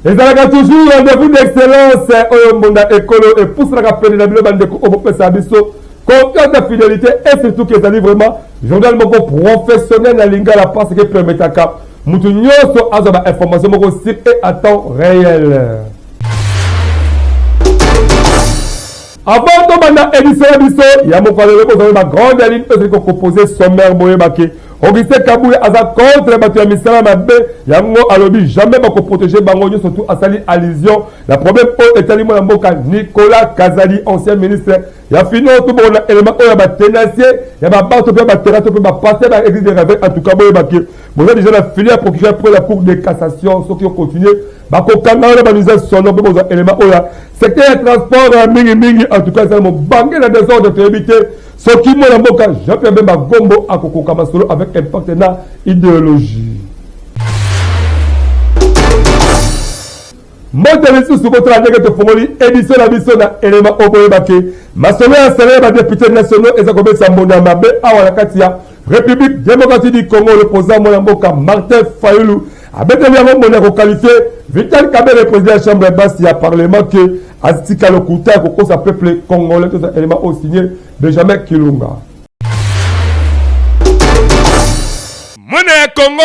Ezalaka toujours rendez-vous d'excellence oyo mbonda ekolo epusanaka pene na bino bandeko oyo bopesaka biso confiance na fidélité et surtout que ezali vraiment journal moko professionnel na lingala parce que permetaka moto nyonso azwa ba information moko sur et à temps réel. Avant tobanda émission na biso ya mokolo lelo, bozali ba grande ligne oyo ezali kocompose sommaire. Boyebake Augustin Kabuya aza contre bato ya misala mabe, yango alobi jamais bakoprotege bango nyonso. Tu asali allusion na problème oyo etali mwana mboka Nicolas Kazadi, ancien ministre ya finance. Tobokona élément oyo ya batenancier ya babato mpe baterrain to mpe bapaster ba église de réveil. En tout cas, boyebake boza déjà na filet ya procureur près la Cour de cassation. Soki ocontinue, bakokanga wana banuisance sonore. Mpe bozwa élément oyo ya secteur ya transport ya mingimingi. En tout cas, ezala mobange na désordre, toyebi te soki mwana mboka Jean Pierre Bemba Gombo akokoka masolo avec impact na idéologie. Mbote lisusu, botala ndenge tofongoli édition na biso na elema oyo. Boyebake masolo ya salaire ya badéputé nationaux eza kobetisa mbonda ya mabe awa na kati ya République démocratique du Congo. L'opposant mwana mboka Martin Fayulu abeteli yango mbonda ya koqualifie Vital Kamerhe, président ya chambre basse ya parlement, ke atika lokuta ya kokosa peuple congolais. Toza élément oyo signé Benjamin Kilunga. Mwana ya Kongo,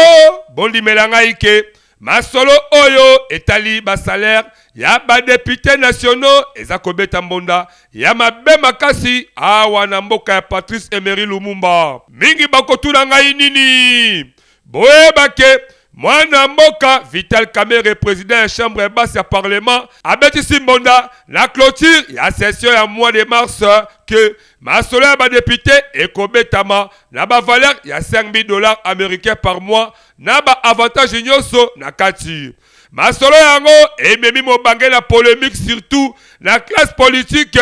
bondimela ngai ke masolo oyo etali basalaire ya badéputé nationaux eza kobeta mbonda ya mabe makasi awa na mboka ya Patrice Emery Lumumba. Mingi bakotuna ngai nini. Boyeba ke mwana mboka Vital Kamerhe, président ya chambre basse ya parlement, abetisi mbonda na clôture ya session ya mois de mars ke masolo ya badéputé ekobetama na bavaleur ya 5000 $ américains par mois na baavantage nyonso na kati. Masolo yango ememi mobange na polémique, surtout na classe politique.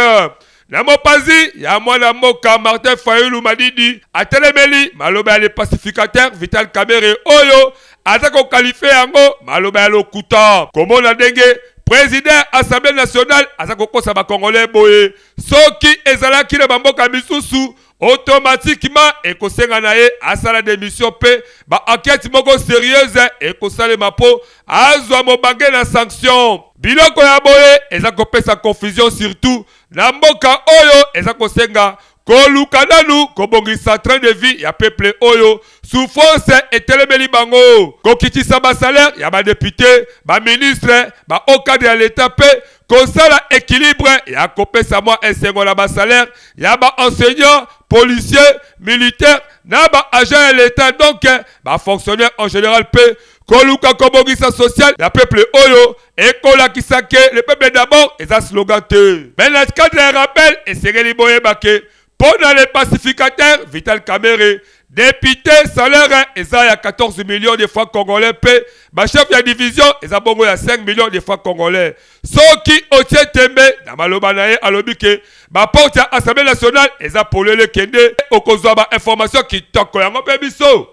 Na mopanzi ya mwana mboka Martin Fayulu Madidi, atelemeli maloba ya le pacificateur Vital Kamerhe oyo aza koqualifie yango maloba ya lokuta. Komona ndenge président Assemblée nationale aza kokosa bakongolais boye, soki ezalaki na bamboka misusu, automatiquement ekosenga na ye asala démission mpe baenquête moko sérieuse ekosalema mpo azwa mobange na sanction. Biloko ya boye eza kopesa confusion, surtout na mboka oyo eza kosenga koluka nanu kobongisa train de vie ya peuple oyo souffrance etelemeli bango. Kokitisa basalaire ya badéputé, baministre, bahaut cadre ya leta mpe kosala équilibre ya kopesa mwa esengo na basalaire ya baenseignant, policier, militaire na baagent ya leta, donc bafonctionnaire en général, mpe koluka kobongisa social ya peuple oyo ekolakisa ke le peuple d'abord eza slogan te. Mais na cadre ya rappel, esengeli boyeba ke mpo na le pacificateur Vital Kamerhe, député, salaire eza ya 14 millions de francs congolais mpe bachef ya division eza bongo ya 5 millions de francs congolais. Soki otie tembe na maloba na ye, alobi ke baporte ya Assemblée nationale eza polele, kende okozwa bainformation kitoko. Yango mpe biso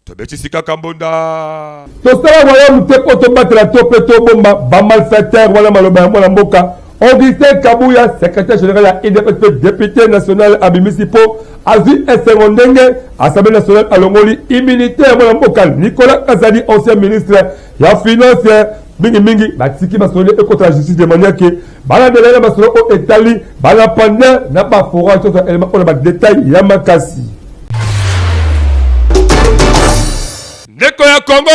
tobetisi kaka mbonda. Tosala royaume te mpo tobatela to mpe tobomba bamalfaiteur wana. Maloba ya mwana mboka Augustin Kabuya, secrétaire général ya UDPS mpe député national, abimisi mpo azwi esengo ndenge Assemblée nationale alongoli immunité ya mwana mboka Nicolas Kazadi, ancien ministre ya finance. Mingimingi batiki masolo ekota la justice de manière ke balandela na masolo oyo etali balampadaire na baforage. Toza élément oyo na badetail ya makasi. Ndeko ya Kongo,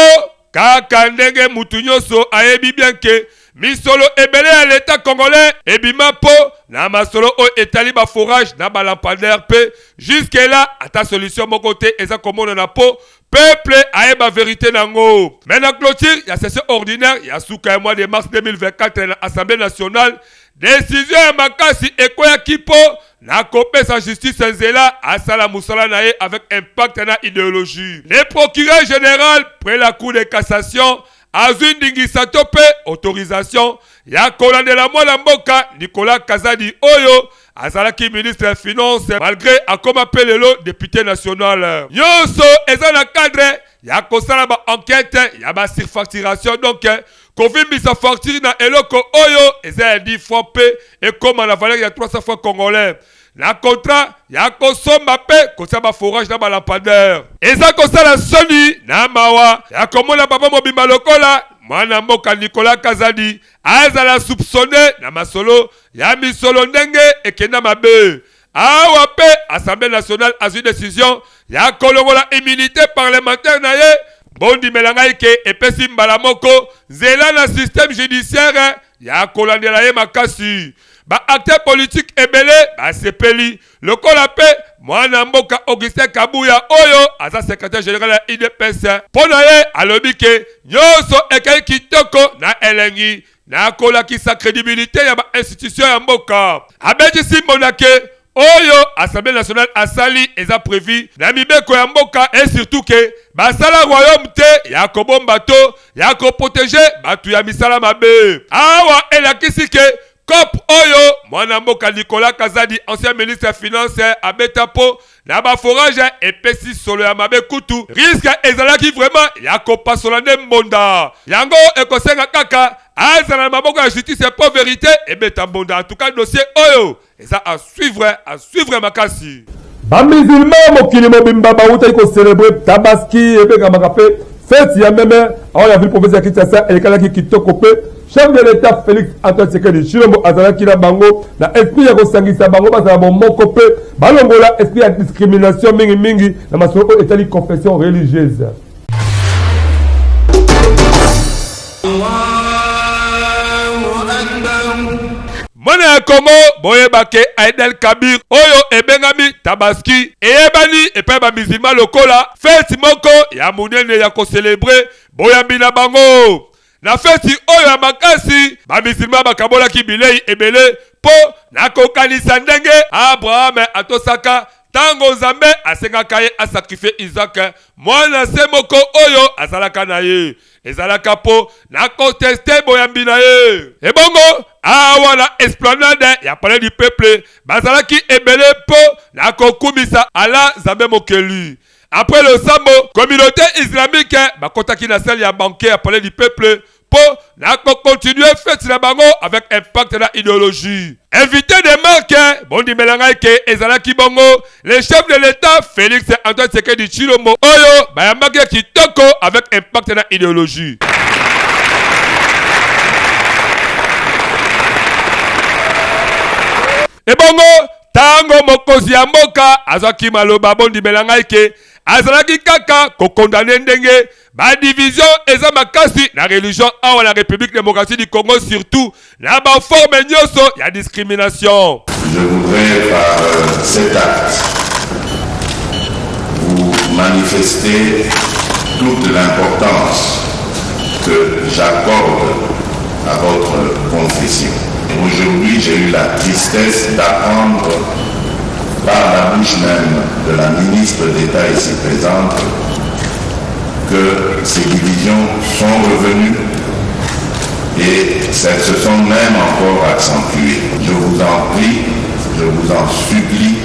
kaka ndenge mutu nyonso ayebi bien ke misolo ebele ya leta congolais ebima mpo na masolo oyo etali baforage na balampadaire, mpe jusque là ata solution moko te eza komonana mpo peuple ayeba vérité nango. Mais na clôture ya session ordinaire ya suka ya mois de mars 2024 na Assemblée nationale, décision ya makasi ekweyaki mpo na kopesa justice nzela asala mosala na ye avec impact na idéologie. Le procureur général près la Cour de cassation azwi ndingisa to mpe autorisation ya kolandela mwana mboka Nicolas Kazadi oyo azalaki ministre ya finance malgre akoma mpe lelo depute national. Nyonso eza na cadre ya kosala ba enquete ya ba surfacturation, donc kovimbisa facture na eloko oyo eza ya 10 francs mpe ekoma na valeur ya 300 francs congolais na contrat ya kosomba mpe kotia ba forage na ba lampadaire. Eza kosala soni na mawa ya komona papa mobimba lokola mwana mboka Nicolas Kazadi azala soupçonne na masolo ya misolo ndenge ekenda mabe. Awa mpe Assemblee nationale azwi decision ya kolongola immunite parlementaire na ye. Bondimela ngai ke epesi mbala moko nzela na système judiciaire ya kolandela ye makasi. Ba acteurs politiques ebele basepeli lokola mpe mwana mboka Augustin Kabuya oyo aza secretaire general ya UDPS. Mpo na ye alobi ke nyonso ekei kitoko na elengi na kolakisa credibilite ya ba institutions ya mboka. Abetisi mbonda ke oyo Assemblee nationale asali eza prevu na mibeko ya mboka et surtout ke basala royaume te ya kobomba to ya ko proteger batu ya misala mabe. Awa elakisi ke cop oyo mwana mboka Nicolas Kazadi ancien ministre ya finance abeta po na ba forage epesi solo ya mabe kutu risque ezalaki vraiment ya kopasola nde mbonda yango ekosenga kaka azala na maboko ya justice po verite ebeta mbonda. En tout cas dossier oyo eza à suivre, à suivre makasi. Ba musulmans mokili mobimba bawutaki ko celebrer Tabaski ebengamaka mpe feti ya meme awa na ville province ya Kinshasa elekanaki kitoko mpe chef de l'Etat Felix Antoine Tshisekedi Tshilombo azalaki na bango na esprit ya kosangisa bango bazala bomoko mpe balongola esprit ya discrimination mingi mingi na masolo oyo etali confession religieuse. Mwana ya Congo, boyeba ke Eid el Kabir oyo ebengami Tabaski eyebani epai ba musulman lokola feti moko ya monene ya ko celebrer boyambi na bango. Na feti oyo ya makasi, ba musulman bakabolaki bilei ebele mpo na kokanisa ndenge Abraham atosaka ntango Nzambe asengaka ye a sacrifier Isaac, mwana se moko oyo azalaka na ye. Ezalaka mpo na ko tester boyambi na ye. Ebongo awa na esplanade ya Palais du Peuple, bazalaki ebele mpo na kokumisa Allah Nzambe Mokeli. Après losambo, communaute islamique bakotaki na salle ya banquet ya Palais du Peuple mpo na ko continuer fete na bango avec impact na ideologie. Invité de marque, bondimela ngai ke ezalaki bongo le chef de l'Etat Felix Antoine Tshisekedi Tshilombo oyo bayambaki ye kitoko avec impact na ideologie. Ebongo tango mokonzi ya mboka azwaki maloba, bondimela ngai ke azalaki kaka ko condamner ndenge ba division eza makasi na religion awa na Republique Democratique du Congo, surtout na ba forme nyonso ya discrimination. Je voudrais par cet acte vous manifester toute l'importance que j'accorde à votre confession. Aujourd'hui, j'ai eu la tristesse d'apprendre par la bouche même de la ministre d'État ici présente que ces divisions sont revenues et elles se sont même encore accentuées. Je vous en prie, je vous en supplie,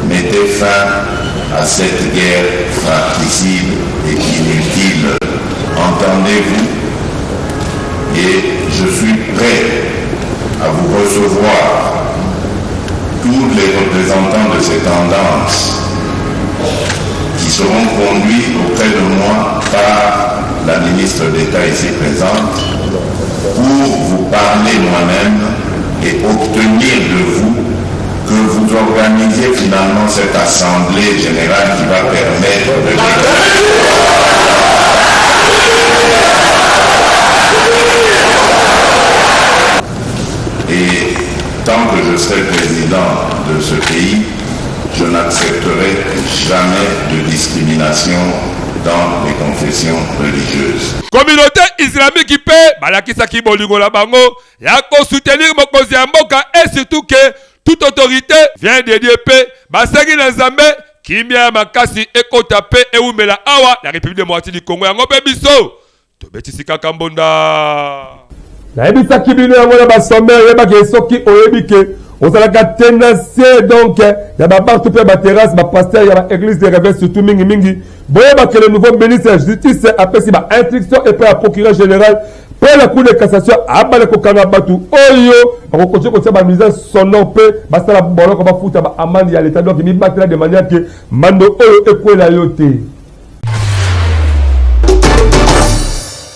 mettez fin à cette guerre fratricide et inutile. Entendez-vous? Et je suis prêt à vous recevoir, tous les représentants de ces tendances qui seront conduits auprès de moi par la ministre d'État ici présente pour vous parler moi-même et obtenir de vous que vous organisiez finalement cette assemblée générale qui va permettre de Et tant que je serai président de ce pays, je n'accepterai jamais de discrimination dans les confessions religieuses. Communauté islamique mpe balakisaki bolingo na bango ya ko soutenir mokonzi ya mboka et surtout que toute autorité vient de Dieu mpe basengi na Nzambe kimia ya makasi ekota mpe ewumela awa na Republique democratique du Congo. Yango mpe biso Tobetisi kaka mbonda. Nayebisaki bino yango na ba sommaire, yeba ke soki oyebi ke ozalaka tenancier donc ya ba bar to pe ba terrasse, ba pasteur ya ba église de réveil surtout mingi mingi, boyeba ke le nouveau ministre ya justice apesi ba instruction epai ya procureur général mpo na cour de cassation abanda kokanga bato oyo bakokoki kotia ba nuisance sonore mpe basala boloko bafuta ba amende ya leta. Donc mibatela de manière ke mando oyo ekwela yo te.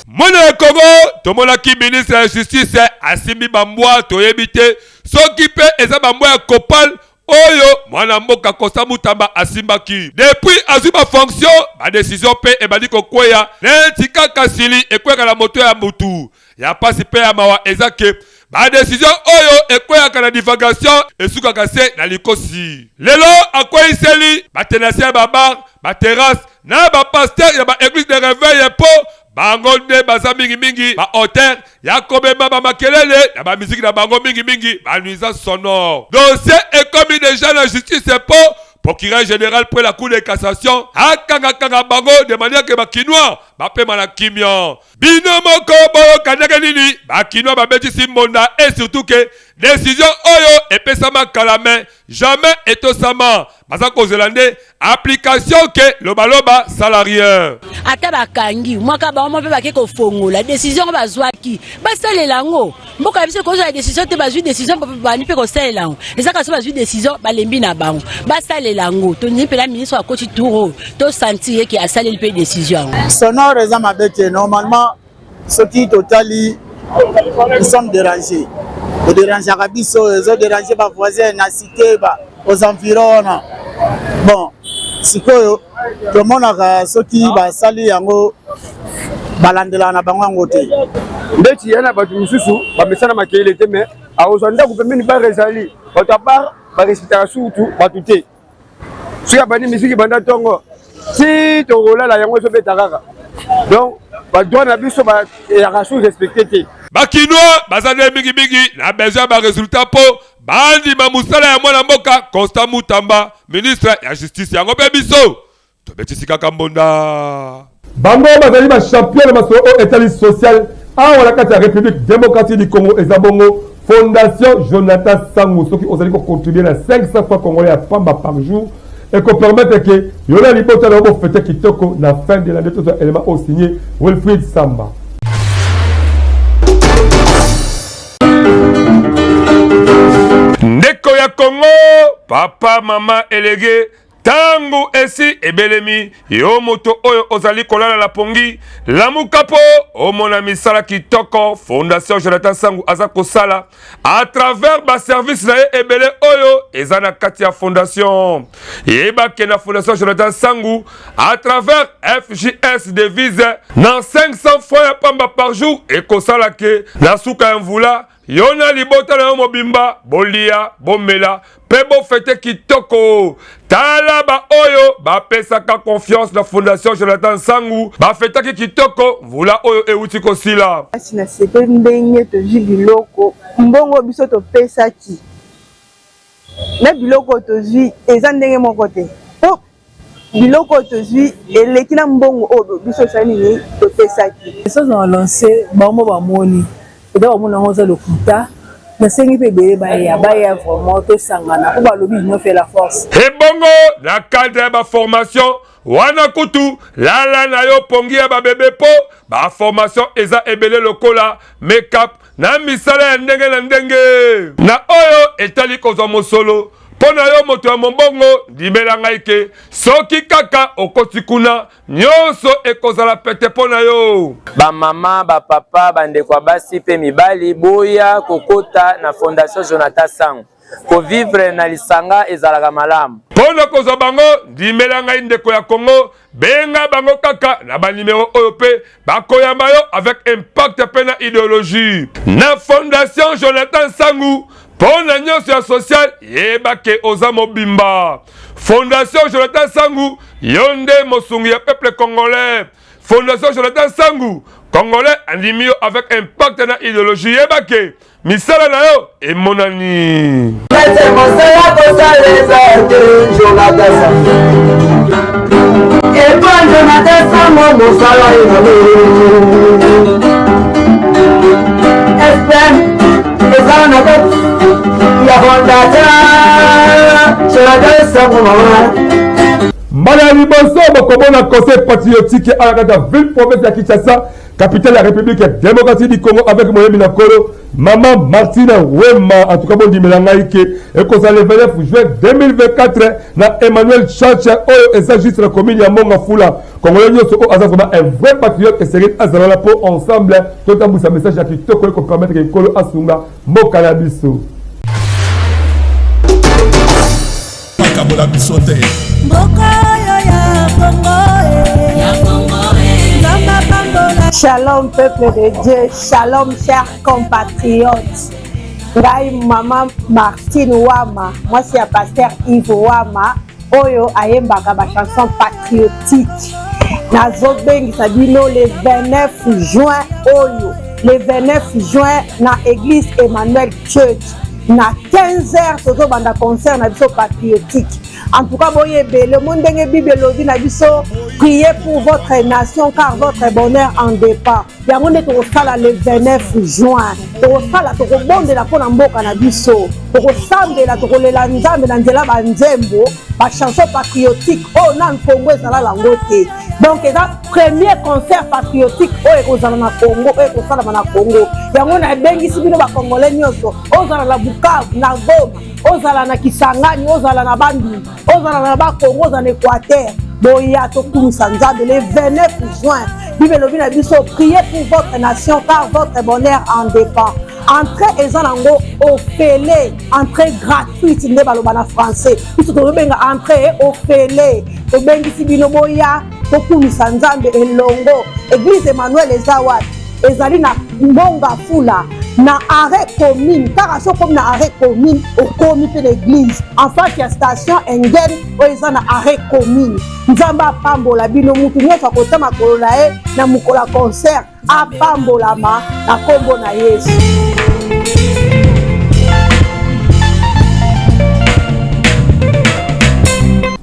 Mwana ya Congo, tomonaki ministre ya justice asimbi bambwa, toyebi te soki mpe eza bambwa ya Copal oyo mwana mboka Constant Mutamba asimbaki. Depuis azwi ba fonction, ba decision mpe ebandi kokweya neti kaka sili ekweyaka na moto ya mutu. Ya pasi mpe ya mawa eza ke ba decision oyo ekweyaka na divagation esukaka se na likosi. Lelo akweyiseli ba tenanciers ya ba bar, ba terrasses na ba pasteurs ya ba eglises de reveil mpo bango nde baza mingi mingi ba auteurs ya komema ba makelele na ba musique na bango mingi mingi ba nuisances sonores. Dossier ekomi dejà na justice mpo procureur general près la cour de cassation akanga kanga bango de manière que ba kinois bapema na kimia. Bino moko boyoka ndenge nini ba kinois babetisi mbonda et surtout que decision oyo epesama kala mais jamais etosama. Baza kozela nde application que loba loba sala rien. Ata bakangi mwaka bango mpe bake kofongola decision yango bazwaki basalela yango. Mboka ya biso ekozwa decision te, bazwi decision bandi mpe kosalela yango. Eza kasi bazwi decision balembi na bango basalela yango. Tondimi mpena ministre akoti tour oyo tosentir ye ke asaleli mpe decision yango. Sonore eza mabe te normalement, soki totali nous sommes dérangés, toderangeaka biso, ezoderange ba voisin na cité ba aux environs wana. Bon, sikoyo tomonaka soki basali yango balandelaka na bango yango te. Ndeti ya na bato mosusu bamesana makelele te, mais akozwa ndako pembeni bar ezali, bato ya bar barespectaka surtout bato te. Soki abandi miziki banda ntongo ti tokolala yango ezobeta kaka, donc badroit na biso eyaka sous respecte te. Ba kinois baza nde mingi mingi na besoin ya ba resultats mpo bandima mosala ya mwana mboka Constant Mutamba, ministre ya justice. Yango mpe biso tobetisi kaka mbonda. Bango bazali ba champion na masolo oyo etali social awa na kati ya Republique democratique du Congo. Eza bongo Fondation Jonathan Sangu. Soki ozali ko contribuer na 500 francs congolais ya pamba par jour, ekopermettre ke yo na libota na yo bofete kitoko na fin de l'année. Tozwa élément oyo signé Wilfried Samba. Ndeko ya Congo, papa, mama, elege, Tango esi ebelemi, yo moto oyo ozali kolala na pongi, lamuka po omona misala kitoko Fondation Jonathan Sangu aza kosala à travers ba services na ye ebele oyo eza na kati ya fondation. Yeba ke na Fondation Jonathan Sangu à travers FJS devise na 500 francs ya pamba par jour ekosala ke na suka ya mvula Yo na libota na yo mobimba bolia, bomela mpe bofete kitoko. Tala ba oyo bapesaka confiance na Fondation Jonathan Nsangu bafetaki kitoko mvula oyo euti kosila. Kasi nasepeli ndenge tozwi biloko, mbongo biso topesaki na biloko tozwi eza ndenge moko te, po biloko oyo tozwi eleki na mbongo oyo biso osali nini topesaki. Message na lance bango bamoni eza bamoni yango eza lokuta. Nasengi mpe ebele baya baya vraiment tosangana mpo balobi union fait la force. Ebongo na cadre ya ba formation wana kutu lala na yo pongi ya ba bebe po ba formation eza ebele lokola make-up na misala ya ndenge na ndenge. Na oyo etali kozwa mosolo mpo na yo moto ya mombongo, ndimela ngai ke soki kaka okoti kuna, nyonso ekozala pete mpo na yo. Ba mama, ba papa, ba ndeko ya basi pe mibali, boya kokota na Fondation Jonathan Sango. Ko vivre na lisanga ezalaka malamu. Mpo na kozwa bango, ndimela ngai ndeko ya Congo, benga bango kaka na ba numero oyo pe bakoyamba yo avec impact pe na ideologie. Na Fondation Jonathan Sangu, mpo na nyonso ya social, yeba ke oza mobimba. Fondation Jonathan Sangu, yo nde mosungi ya peuple congolais. Fondation Jonathan Sangu, Congolais andimi yo avec impact na ideologie, yeba ke misala na yo emonani. Mete mosala kosala eza te Jonathan Sango. Epa Jonathan Sango mosala ezali. SPM eza na kati ya fondation Jonathan Sango mama. Mbala ya liboso bokomona conseil patriotique awa kati ya ville province ya Kinshasa, capitale ya République démocratique du Congo avec moyembi na nkolo Mama Martina Wema. En tout cas bondimela ngai ke ekozala le 29 juin 2024 na Emmanuel Church oyo eza juste na commune ya Monga Fula. Congolais nyonso oyo aza vraiment un vrai patriote esengeli azala wana mpo ensemble totambwisa message ya kitoko ekopermettre ke nkolo asunga mboka na biso. Bakabola biso te. Mboka oyo ya Congo eh. Ya Congo eh. Nzambe apambola. Shalom peuple de Dieu, shalom chers compatriotes. Ngai mama Martine Wama, mwasi ya pasteur Yves Wama oyo ayembaka ba chansons patriotiques. Nazobengisa bino le 29 juin oyo, le 29 juin na église Emmanuel Church na 15 heures tozobanda concert na biso patriotique. En tout cas boye ebele, omoni ndenge Bible elobi na biso, priez pour votre nation car votre bonheur en dépend. Yango nde tokosala le 29 juin, tokosala, tokobondela mpo na mboka na biso, tokosambela, tokolela Nzambe na nzela ba nzembo, ba chanson patriotique oyo nanu Congo ezala lango te. Donc eza premier concert patriotique oyo ekozala na Congo, oyo ekosalama na Congo. Yango nabengisi bino ba Congolais nyonso, ozala na Bukavu, na Goma, ozala na Kisangani, ozala na Bandundu, ozala na Bakongo, ozala na Equateur, boya tokumisa Nzambe le 29 juin. Bible elobi na biso, priez pour votre nation car votre bonheur en dépend. Entrée eza nango ofele, entrée gratuite nde baloba na français, biso tozobenga entrée ofele. Tobengisi bino boya tokumisa Nzambe elongo. Église Emmanuel eza wapi? Ezali na Monga Fula, na arrêt commune. Kaka soki okomi na arrêt commune, okomi mpe na église en face ya station Engen oyo eza na arrêt commune. Nzambe apambola bino, mutu nyonso akota makolo na ye na mokolo ya concert apambolama na nkombo na Yesu.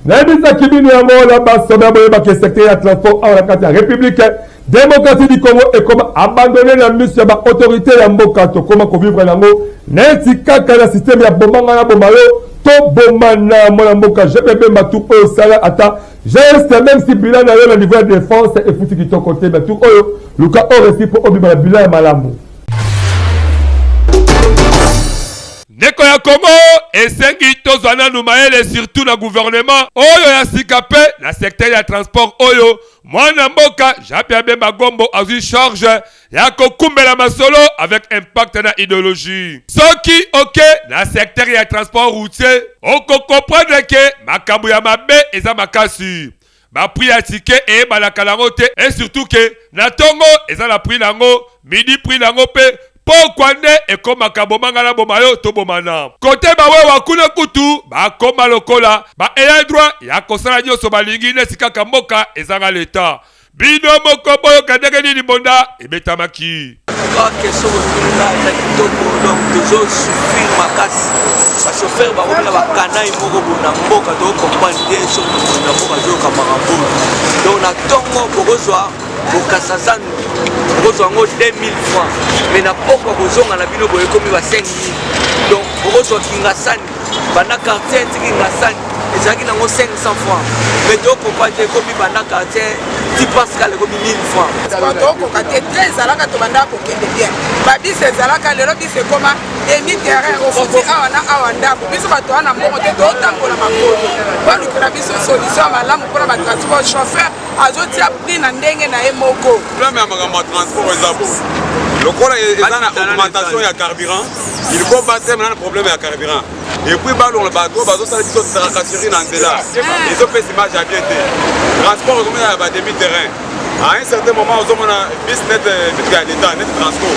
Nayebisaki bino yango na basoda, boyebaki secteur ya transport awa na kati ya République démocratique du Congo ekoma abandonné na miso ya ba autorité ya mboka. Tokoma kovivre yango neti kaka na système ya bomanga na boma yo tobomana. Mwana mboka GPB Bemba, tour oyo osala ata geste, même si bilan na yo na niveau ya défense efuti kitoko te, mais tour oyo luka oresi mpo obima na bilan ya malamu. Ndeko ya Congo, esengi tozwa nanu mayele, surtout na gouvernement oyo ya sika mpe na secteur ya transport oyo mwana mboka Jean-Pierre Bemba Gombo azwi charge ya kokumbela masolo avec impact na idéologie. Soki oke na secteur ya transport routier, okokomprendre ke makambo ya mabe eza makasi. Ba prix ya ticket eyebanaka nango te, et surtout ke na tongo eza na prix nango, midi prix nango, mpe pokwa nde ekomaka bomanga na boma yo tobomana. Kote bawewa kuna kutu bakoma lokola ba ayant droit ya kosala nyonso balingi, neti kaka mboka ezanga leta. Bino moko boyoka ndenge nini mbonda ebetamaki. Question botuni nga eza kitoko. Donc tozo souffrir makasi, bachauffeur bakomi na bakanai moko boye na mboka, tocomprendre te soki mokonzi na mboka azoyoka makambo oyo. Donc na ntongo bokozwa bokasa zandu, bokozwa yango 2000 francs, mais na pokwa kozonga na bino boye ekomi ba 5000. Donc bokozwa kingasani banda quartier ti kingasani ezalaki nango 500 francs, mais tokoka te, ekomi banda quartier ti Pascal ekomi 1000 francs. Tokoka te te, ezalaka tobandaka kokende bien, babisi ezalaka, lelo bisi ekoma demi terrain, ofuti awa na awa ndambo. Biso bato wana mbongo te, totambola makolo. Balukela biso solution ya malamu mpona batransport, chauffeur azotia prix na ndenge na ye moko. Problème ya makambo ya transport eza boye, lokola eza na augmentation ya carburant, il faut batema na problème ya carburant et puis balongola bato oyo bazosala biso tracasserie na nzela, ezopesa image ya bien te. Transport ekomona ya bademi terrain. À un certain moment ozomona bis net mituka ya leta net transport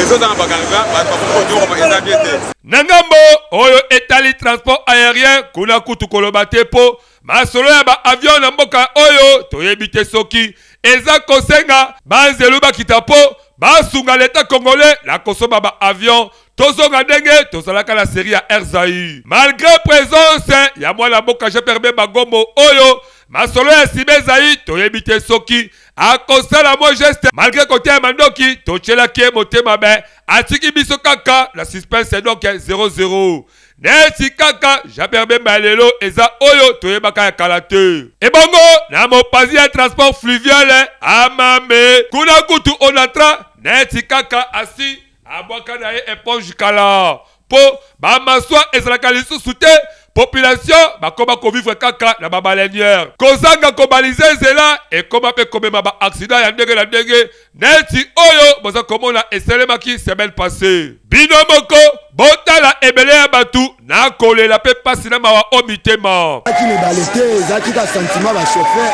ezozanga bacarburant, bato bakoki eza bien te. Na ngambo oyo etali transport aérien, kuna kutu koloba te, mpo masolo ya ba avion na mboka oyo toyebi te soki eza kosenga banzelu bakita mpo basunga leta congolais na kosomba ba avion tozonga ndenge tozalaka na serie ya Air Zaïre. Malgre presence ya mwana mboka Jean-Pierre Bemba Gombo oyo masolo ya nsima ezali toyebi te soki akosala mwa geste malgre koteya mandoki totyelaki ye motema me atiki biso kaka na suspense donc 0-0 neti kaka Jean-Pierre Bemba ya lelo eza oyo toyebaka ya kala te. Ebongo na mopanzi ya transport fluvial amame kuna kutu Onatra neti kaka asi abwaka na ye eponge kala mpo bamaswa ezalaka lisusu te population bakoma kovivre kaka na babaleniere kozanga kobalize nzela ekoma mpe komema baaccident ya ndenge na ndenge neti oyo boza komona esalemaki semaine passée. Bino moko botala ebele ya batu na kolela pe pasi na mawa o mitema. Ezalaki na ebale te, ezalaki kaka sentiment ba chauffeur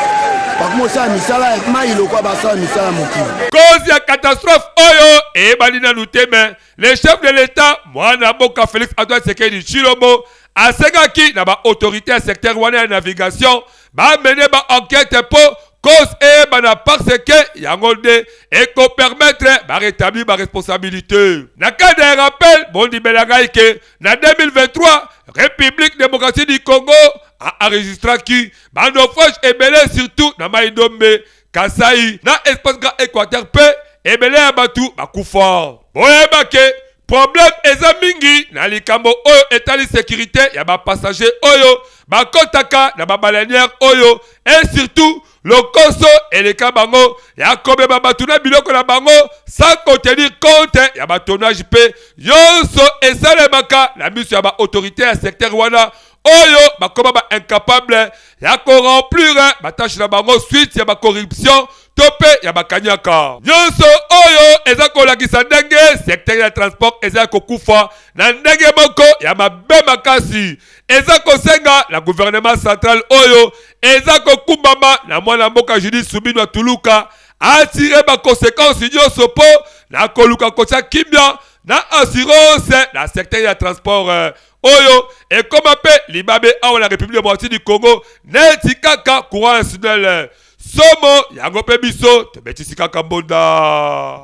bakoma kosala misala ya mayi lokola basala misala ya mokili. Cause ya catastrophe oyo eyebani nanu te mais le chef de l'Etat mwana mboka Felix Antoine Tshisekedi Tshilombo asengaki na ba autorites ya secteur wana ya navigation ba mener ba enquete mpo cause eyebana parce que yango nde eko permettre ba retablir ba responsabilité. Na cadre ya rappel, bondimela ngai ke na 2023 République démocratique du Congo a enregistraki ba naufrage ebele surtout na Mayi Ndombe, Kasaï na espace Grand Équateur mpe ebele ya bato bakufa. Boyeba ke problème eza mingi na likambo oyo etali securite ya ba passagers oyo bakotaka na ba baleinières oyo et surtout lokoso eleka bango ya komema bato na biloko na bango sans kotenir compte ya ba tonnage mpe yonso esalemaka na miso ya ba autorités ya secteur wana oyo bakoma ba incapable ya ko remplir ba tâches na bango suite ya ba corruption to mpe ya bakanyaka. Nyonso oyo eza kolakisa ndenge secteur ya transport eza ya kokufa na ndenge moko ya mabe makasi. Eza kosenga na gouvernement central oyo eza kokumbama na mwana mboka Judith Suminwa Tuluka atire ba consequences nyonso mpo na koluka kotia kimia na assurance na secteur ya transport oyo ekoma mpe libabe awa na Republique Democratique du Congo neti kaka courant ya SNEL. Somo yango mpe biso tobetisi kaka mbonda.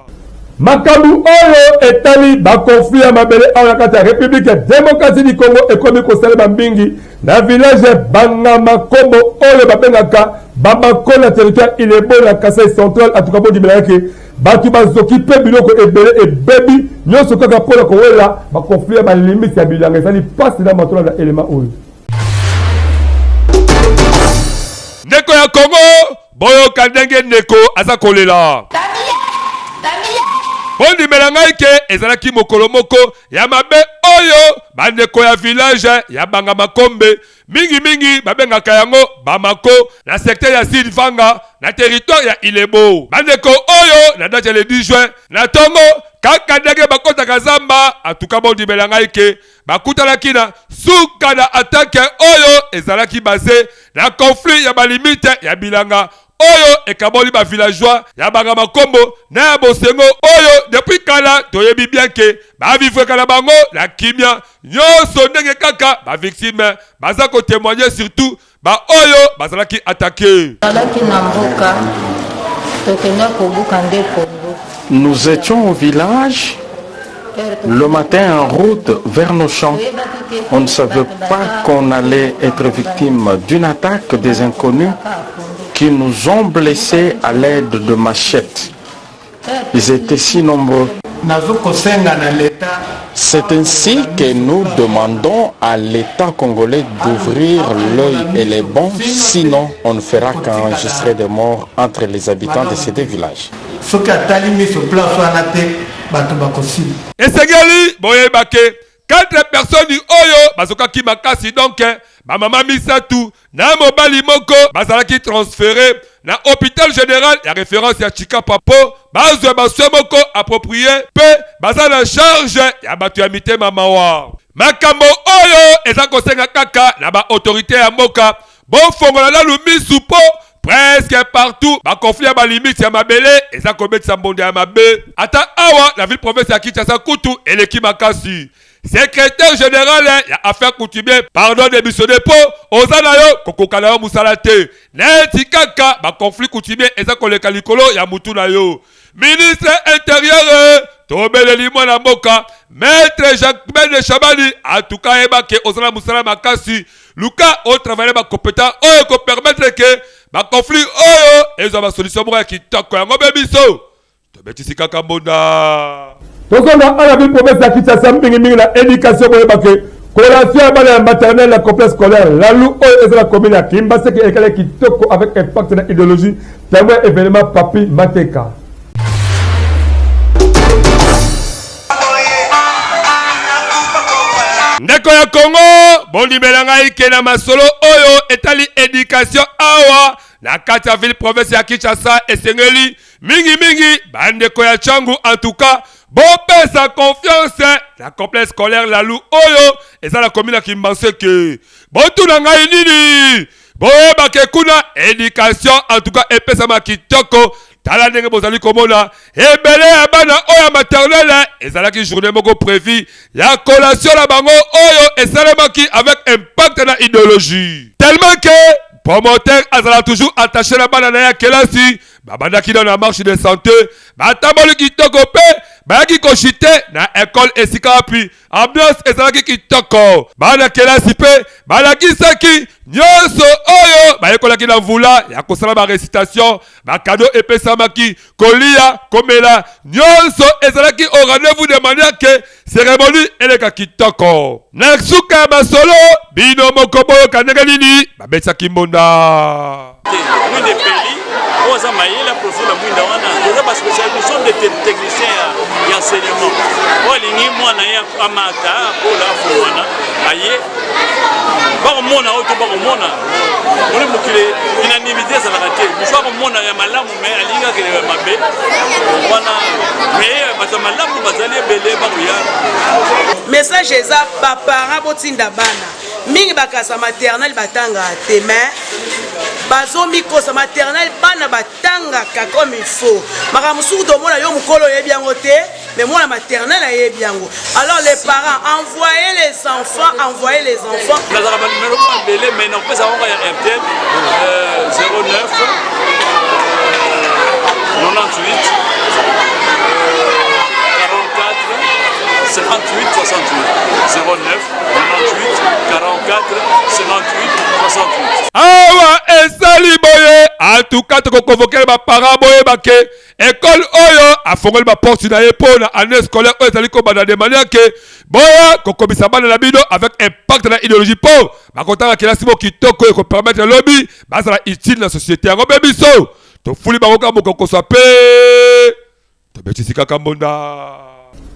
Makambo oyo etali ba conflits ya mabele awa na kati ya Republique Democratique du Congo ekomi kosalema mingi na village Bangamakombo oyo babengaka Bamako na territoire Ilebo na Kasai Central. Atuka bondimela yake bato bazoki mpe biloko ebele ebebi nyonso kaka mpo na kowela ba conflits ya ba limite ya bilanga. Ezali mpasi na matola na elema oyo. Ndeko ya Congo, boyoka ndenge ndeko aza kolela. Bondimela ngai ke ezalaki mokolo moko ya mabe oyo bandeko ya village ya Banga Makombe mingi mingi babengaka yango Bamako na secteur ya Sud Vanga na territoire ya Ilebo. Bandeko oyo na date ya le 10 juin na tongo kaka ndenge bakotaka zamba, atuka bondimela ngai ke Bakutanaki na suka na atake oyo ezalaki base na conflit ya ba limite ya bilanga oyo ekaboli ba villageois ya Banga Makombo na ya Bosengo oyo depuis kala toyebi bien ke ba vivreka na bango na kimia nionso ndenge kaka ba victimes baza ko temoigner surtout Ba oyo bazalaki attaque. Tozalaki na mboka, tokenda kobuka nde pondu. Nous étions au village le matin en route vers nos champs. On ne savait pas qu'on allait être victime d'une attaque des inconnus qui nous ont blessés à l'aide de machettes. Ils étaient si nombreux. C'est ainsi que nous demandons à l'État congolais d'ouvrir l'œil et les bons, sinon on ne fera qu'enregistrer des morts entre les habitants de ces deux villages. Esengeli boyeba ke 4 personnes oyo bazokaki makasi donc ba mama misatu na mobali moko bazalaki transfere na hopital general ya reference ya Tshikapa mpo bazwa ba soins moko approprie mpe baza na charge ya bato ya mitema mawa. Makambo oyo eza kosenga kaka na ba autorites ya mboka bofongola nanu misu mpo. Presque partout ba conflits ya ba limites ya mabele eza kobetisa mbonda ya mabe. Ata awa na ville province ya Kinshasa kutu eleki makasi. Secretaire general ya affaires coutumier pardon demissionner po oza na yo kokoka na yo musala te. Neti kaka ba conflits coutumier eza koleka likolo ya mutu na yo. Ministre interieur tobeleli mwana mboka Maître Jacquemain Shabani en tout cas yeba ke oza na musala makasi. Luka o travailler ba competent oyo eko permettre que ba conflits oyo ezwa ba solution moko ya kitoko. Yango mpe biso tobetisi kaka mbonda. Tozonga awa na ville province ya Kinshasa mingi mingi na education boyeba ke collation ya bana ya maternelle na complexe scolaire Lalu oyo eza na commune ya Kimbaseke ekale kitoko avec impact na ideologie témoin événement Papi Mateka. Ndeko ya Congo, bondimela ngai ke na masolo oyo etali education awa na kati ya ville province ya Kinshasa esengeli mingi mingi bandeko ya Tshangu en tout cas bopesa confiance na complexe scolaire Lalu oyo eza na commune ya Kimbanseke. Botuna ngai nini? Boyeba ke kuna education en tout cas epesama kitoko. Tala ndenge bozali komona ebele ya bana oyo ya maternelle ezalaki journée moko prévu ya collation na bango oyo esalemaki avec impact na idéologie tellement que promoteur azala toujours attaché na bana na ye ya kelasi. Babandaki nano na marche de santé, batamboli kitoko mpe bayaki kochite na ekole esika wapi Ambiance ezalaki kitoko. Bana kelasi mpe balakisaki nyonso oyo bayekolaki na mvula ya kosala ba recitation, ba cadeaux epesamaki, kolia, komela, nyonso ezalaki au rendez-vous de manière que cérémonie eleka kitoko. Na suka ya masolo, bino moko boyoka ndenge nini babetisaki mbonda. Te mwinda epeli oyo aza mayele aprofite na mwinda wana toza ba spécialiste nous sommes des techniciens ya, ya enseignement oyo alingi mwana ye amata akola afungwana aye bakomona oyo to bakomona moni mokili unanimité ezalaka te mosu akomona ya malamu me alingi akende ya mabe wana me bato ya malamu bazali ebele bakoya message eza baparent botinda bana mingi bakasa maternelle batangaka te mais bazomikosa maternelle bana batangaka comme il faut makambo mosusu tomona yo mokolo oyebi yango te mais mwana maternelle ayebi yango alors les parents envoyez les enfants envoyez les enfants nazalaka banumero moko ebele mais nakopesa yango ya airtel 09 98 44 58 68 09 98 44 58 68. Awa esali boye en tout cas tokokonvokele baparent boyeba ke ekole oyo afongoli baporte na ye mpo na année scolaire oyo ezali kobanda de manière ke boya kokobisa bana na bino avec impact na idéologie mpo bakotanga kelasi mo kitoko ekopermettre lobi bazala utile na société yango mpe biso tofuli bango kaka mokokoso mpe Tobetisi kaka mbonda.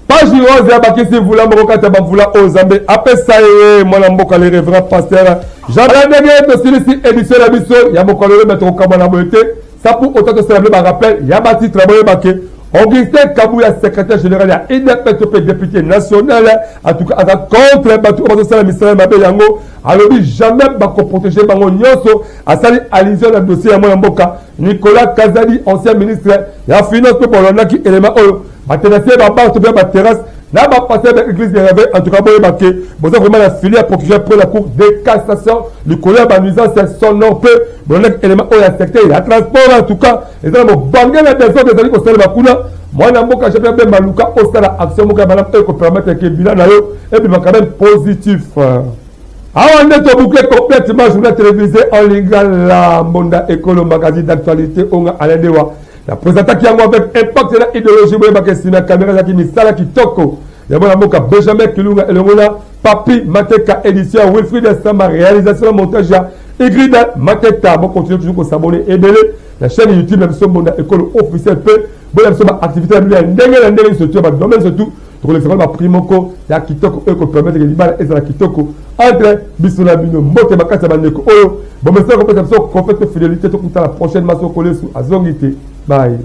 Page rose abakisi mvula moko kati ya bamvula oyo Nzambe apesa ye mwana mboka le reverend pasteur Jean ndenge tosilisi édition na biso ya mokolo oyo tokokamwa na boye te sa pour autant tosala bino barappel ya batitre boyeba ke Augustin Kabuya secrétaire général ya UDPS mpe député national en tout cas aza contre bato oyo bazosala misala mabe yango alobi jamais bakoprotege bango nyonso asali allusion na dossier ya mwana mboka Nicolas Kazadi ancien ministre ya finance mpe bolandaki élément oyo batenancier ba bar to mpe ba terrasse na ba pasteur ya église de réveil en tout cas boyeba ke boza vraiment na filet ya procureur près la cour de cassation likolo ya ba nuisance sonore mpe bolandaki élément oyo ya secteur ya transport en tout cas eza na mobange na desordre ezali kosalema kuna mwana mboka Jean-Pierre Bemba luka osala action moko ya malamu oyo ekopermettre ke bilan na yo ebima quand même positif. Awa nde to boucle complètement journal télévisé en lingala mbonda ekolo magazine d'actualité onga Alain Dewa na présentaki yango avec impact na idéologie boyebaka nsima ya kamera ezalaki misala kitoko ya mwana mboka Benjamin Kilunga elongo na Papi Mateka édition Wilfried Samba réalisation na montage ya Igrida Mateka bo continuer toujours ko s'abonner ebele na chaîne YouTube na biso mbonda ekolo officiel mpe boya biso ba activité na bino ya ndenge na ndenge surtout ya ba domaine surtout tokolekisa ba prix moko ya kitoko oyo ekopermettre ke libala ezala kitoko entre biso na bino mbote makasi ya bandeko oyo bomesana kopesa biso confiance mpe fidelité tokutana prochainement soko lesu azongi te bye.